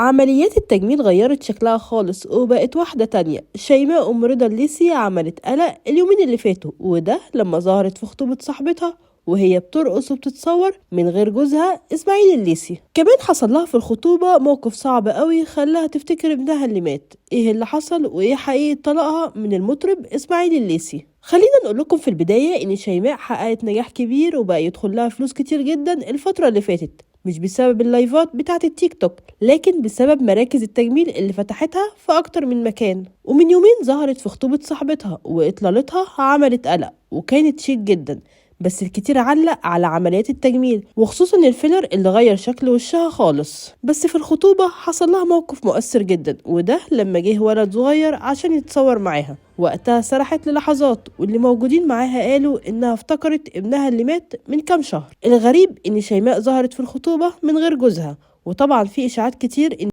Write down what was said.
عمليات التجميل غيرت شكلها خالص وبقت واحدة تانية. شيماء أم رضا الليسي عملت قلق اليومين اللي فاتوا، وده لما ظهرت في خطوبة صاحبتها وهي بترقص وبتتصور من غير جوزها إسماعيل الليسي. كمان حصل لها في الخطوبة موقف صعب قوي خلاها تفتكر ابنها اللي مات. ايه اللي حصل وايه حقيقة طلاقها من المطرب إسماعيل الليسي؟ خلينا نقول لكم في البداية إن شيماء حققت نجاح كبير وبقى يدخل لها فلوس كتير جدا الفترة اللي فاتت، مش بسبب اللايفات بتاعة التيك توك، لكن بسبب مراكز التجميل اللي فتحتها في أكتر من مكان. ومن يومين ظهرت في خطوبة صاحبتها وإطلالتها عملت قلق وكانت شيك جدا، بس الكتير علق على عمليات التجميل وخصوصا الفيلر اللي غير شكل وشها خالص. بس في الخطوبة حصل لها موقف مؤثر جدا، وده لما جه ولد صغير عشان يتصور معاها. وقتها سرحت للحظات، واللي موجودين معاها قالوا إنها افتكرت ابنها اللي مات من كام شهر. الغريب إن شيماء ظهرت في الخطوبة من غير جوزها، وطبعا في إشاعات كتير إن